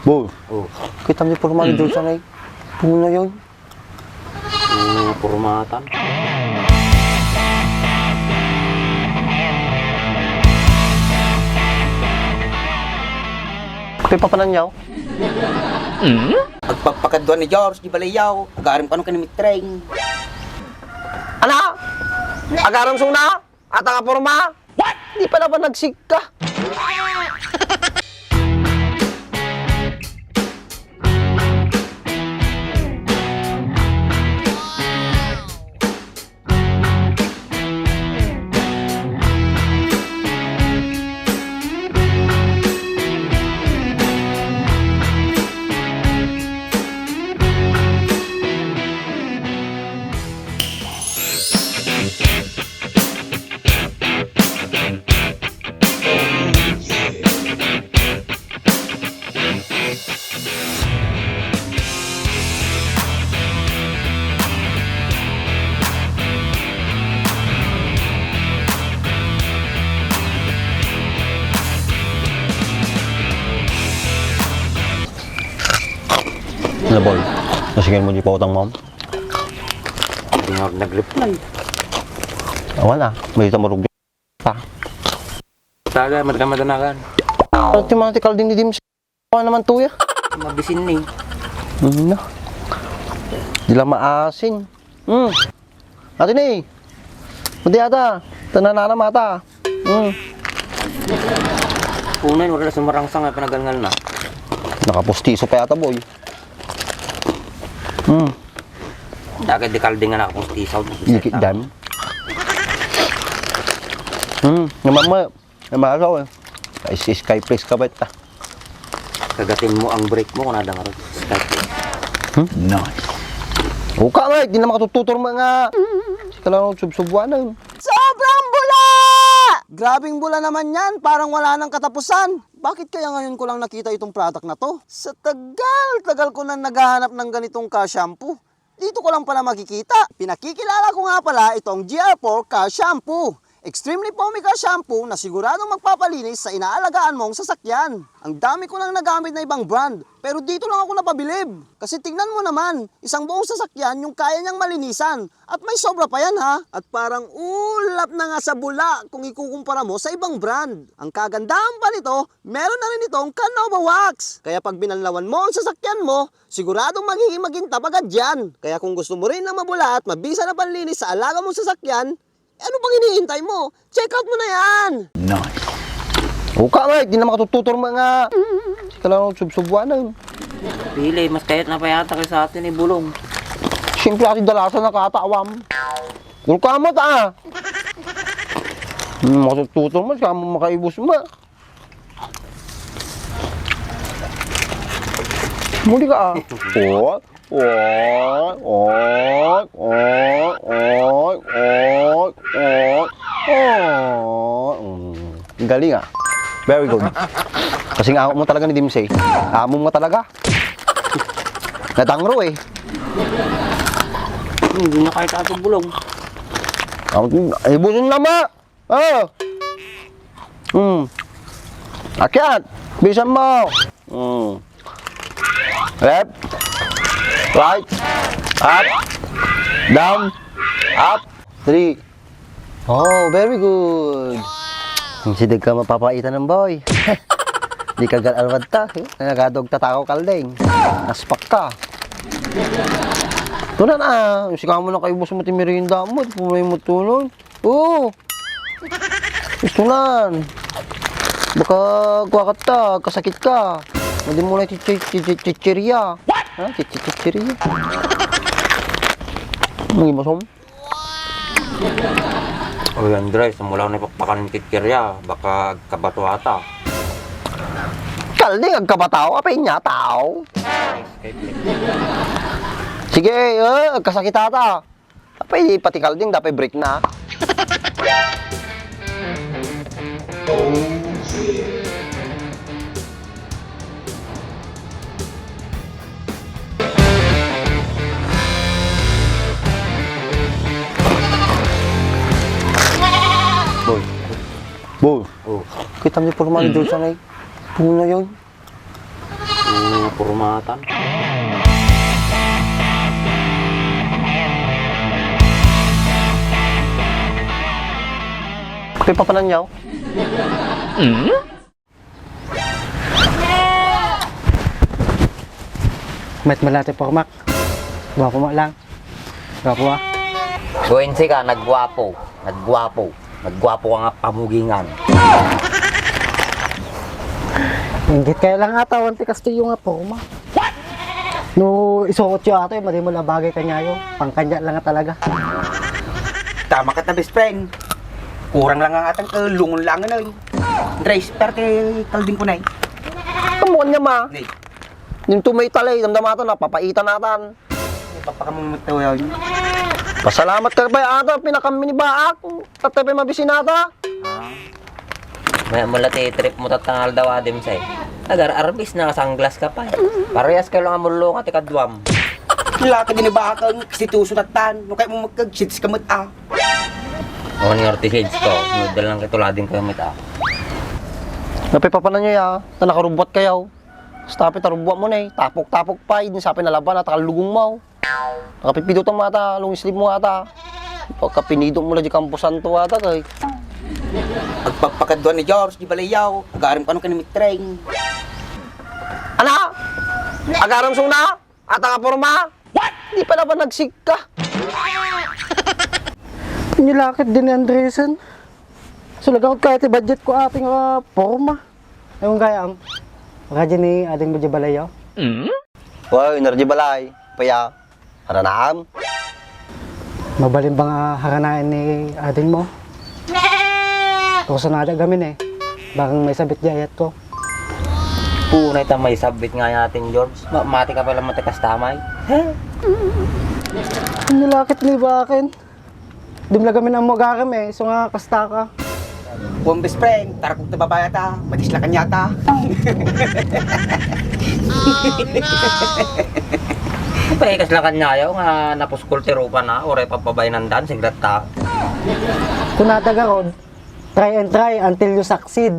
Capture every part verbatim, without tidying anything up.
Boy, oh, kita mo yung porma ni George, anay? Puno yun. Puno, pormatan. Kay papanan yaw? Agpagpakadwa ni George, di balayaw. Agaram kano kinimitreng. Ana? Agaram suna? Ata nga porma? What? Di pa naman nagsigka. Ano, boy? Nasingan mo di pautang mo? Hindi nga nag-reply. Awan ah, may tamurog. Pa. Taga, madanagan. Ati man ti kalding ni Dims. Awan naman tuya. Mabisin ni. Hmm, na. Di lang maasin. Hmm. Ati ni. Mati ata. Tananana mata. Hmm. Unay, wala na sumarangsang ay panagalngal na. Nakapustiso pa yata, boy. Hmm. Dagad di kalding nga nakapustisaw. Ikit dam. Hmm, naman mo, namasaw eh. Ay, si Sky Place ka ba ita? Kagatin mo ang break mo kung nadang rin. Sky Place. Hmm? Nice. Uka nga, di na makatututor mga. Kailangan ko subsubuanan. Sobrang bula! Grabing bula naman yan, parang wala nang katapusan. Bakit kaya ngayon ko lang nakita itong product na to? Sa tagal-tagal ko na naghahanap ng ganitong ka-shampoo. Dito ko lang pala makikita. Pinakikilala ko nga pala itong G R four Ka Shampoo. Extremely foamy ka shampoo na siguradong magpapalinis sa inaalagaan mong sasakyan. Ang dami ko nang nagamit na ibang brand, pero dito lang ako napabilib. Kasi tingnan mo naman, isang buong sasakyan yung kaya niyang malinisan. At may sobra pa yan ha. At parang ulap na nga sa bula kung ikukumpara mo sa ibang brand. Ang kagandahan pa nito, meron na rin itong Canova Wax. Kaya pag binanlawan mo ang sasakyan mo, siguradong magiging magintab agad yan. Kaya kung gusto mo rin ng mabula at mabisa na panlinis sa alaga mong sasakyan, eh, ano pang hinihintay mo? Check out mo na yan! Nice. Uka nga, di na makatututor mga. Kailangan ko subsubuanan. Pili, mas kayat na pa yata kaysa atin ni Bulong. Siyempre, atin dalasan na katawam. Kulkamat ah! Hmm, makatututor mo, siya mo makaibos mo. Muli ka, ah. Oy, oy, oy, oy, oy, oy, oy, oy. Mm. Ang galing, ah. Very good. Kasing amo mo talaga ni Dimsey. Amo mo talaga. Natangro, eh. Hindi na kahit ato bulong. Ang, ay, buson na, ma! Oh! Hmm. Akyat! Bisan mo! Hmm. Left. Right. Up. Down. Up. Three. Oh, very good. Ang sidag ka mapapaitan ng boy. Di ka gal-alwad ta, eh. Nagadog ta tao kaldeng. Naspak ka. Tunan ah, sika mo na kaibos mo ti merienda mo, pumay mo tunon. Oo. Gusto nan. Baka kuha ka ta, kasakit ka. Hindi mo na chichi-, chichi-, chichirya. What? Ha? Chichi-, chichirya. Ang imasom? Oy, Andres, mula na pakpakan ng chichirya, baka agkabato ata. Kalding agkabataw, apay niya, tao. Sige, eh, kasakit ata. Apay, pati kalding, dapat break na. Boy. Boy. Oh. Kita mo yung porma ni George, anay? Puno yun. Mga purmatan. Kay papanan yaw? Met malati pormak. Gwapo mo lang. Gwapo, ah. Kuwensi ka, nagwapo. Nagwapo. Nagwapo ka nga pamugingan. Inggit kayo lang ata, awan ti kastilyo nga porma. No, isuot yo ato, eh, madi mo labagay kanyayo. Pangkanya lang nga talaga. Tama ka ta, best friend. Kurang lang nga atang kalungon lang, ano, eh. Dres, pero ti kalding ko na, eh. Kamuan niya, ma. Nay. Yung tumay talay, damdamatan, napapaita natan. Papakamumutaw yun. Pasalamat ka pa, ata, pinakami ni Baak. Tatay pa yung mabisinata. Ah. Maya mula ti trip mo tatangal daw, Adem, say. Agar-arbis na, sunglass ka pa. Parehas kayo lang amullo nga, ti kaduam. Laki din ni Baak, ang eksituso tatan. No, kaya mo magkag-shades ka mat, ah. Awan nga ti shades ko. Noodle lang kayo, tulading kayo mat, ah. Napipapanan nyo, ya. Ta nakarubuat kayo. Basta, pita, rubuat mo na, eh. Tapok-tapok pa, eh. Din sa pinalaban at kalugong mo. Nakapipidutang mata, long sleeve mo ata. Pagkapinidot mo la di kamposanto ata, kay. Agpagpakaduan ni George, di balayaw. Agaram kano kinimitreng. Ana? Agaram suna? Ata nga porma? What? Di pa naman nagsigka. Nilakit din ni Andresen. Sulagang kaya ti budget ko ating, ah, porma. Ayun gayam. Radyo ni ading mo di balayaw? Wow, inar di balay. Paya. Haranaam? Mabalin ba nga haranaen ni ading mo? Kursunada gamin eh. Bakang may sabit di ayat ko. Punay ta may sabit nga yatin, George. Ma-, mati ka pala mati kastamay. Nilakit ni bakin. Dimla gamin ang magaram eh. So nga kasta ka. Kuwang best friend, tarakog ta babayata, madislakan yata. Paikas la kanyayo nga napuskol ti rupa na, uray papabaynandan, sigrat ta. Kunata garod, try and try until you succeed.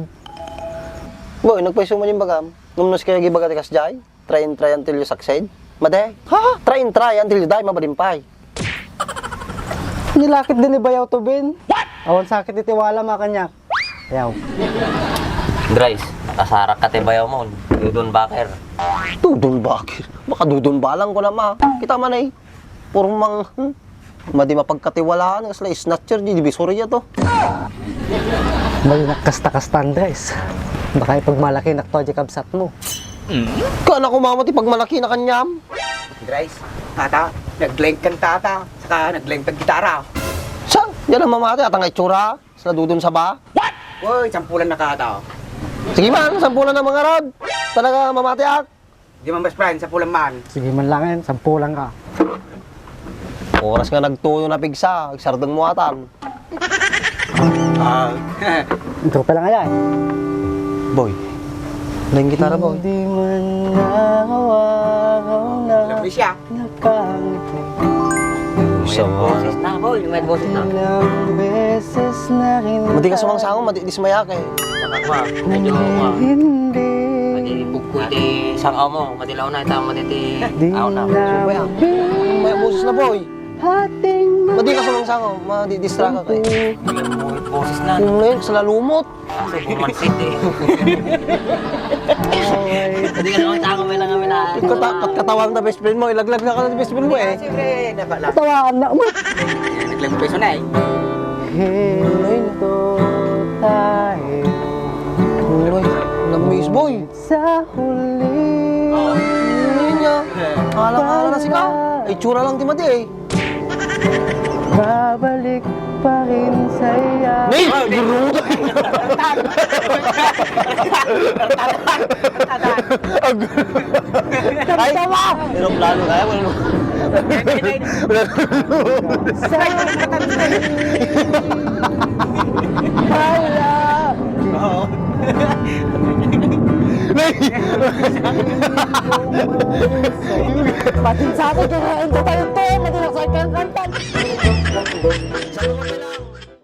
Boy, nagpaiso man yung bagam. Numnos kayo gibaga ti kasjay? Try and try until you succeed? Made? Ha? Try and try until you die, mabalimpay. Nilakit din ni bayaw to, Ben. Awan sakit iti wala, makanyak. Yaw. Grace, kasarak ka ti bayaw mo, dudon baker. Dudon baker? Baka dudon balang ko na ma. Kita man ay, purmang, hmm? Madi mapagkatiwalaan, kasla snatcher, di divisoria to. Madi nakasta-kasta, Andres. Baka ipagmalaki nakto, di kabsat mo. Kana ko mama ti pagmalaki na kanyam. Grace, tata, naglengkan tata, saka naglengkan gitara. Sa? Diyan ang mamati, atang itsura, sa nadudon sa ba? What? Uy, sampulan na kata. Sige man, sampulan na mga rod. Talaga mamati ak. Di man best friend, sampulan man. Sige man lang yan, sampulan ka. Oras nga nagtuyo na pigsa, agsardeng mo atan. Ah. Intro pa lang ayan. Boy. Naging gitara, boy. Hindi man nakawagaw na Alam mo siya? nakangiti. Sa May boses na, boy. May boses na. Ilang beses na rin Madi ka sumangsangong, madi dismayak eh. Takwa, medyo, ah, Hindi. Madi bugkul ti sangaw mo, madi law na, ita, madi ti, Di aw na. na Sumpay, ah. May boses na, boy. Hating Madi ka sumangsangong, madi distract ka eh. Boses na. Yung ngayon, sa lalumot. Kaso, bumansit eh. Madi ka sumangsangong, may lang kami na. Kata-, kat-, katawang na best friend mo, ilaglag na ka na best friend mo eh. Siyempre, nabala. Katawaan na mo. Naglang peso na eh. Hinto tayo Uy, namiss, boy. sa huli. Ano yun niya? Akala-akala na sika. Itsura lang ti madi eh. Babalik pa rin saya. Nay! Ay, guro! Ay! Eroplano kaya? Wala. Sa Hala! Oo. Nay! Patin sa akin, kaya ang tatay ito, madinak sa kang kantan.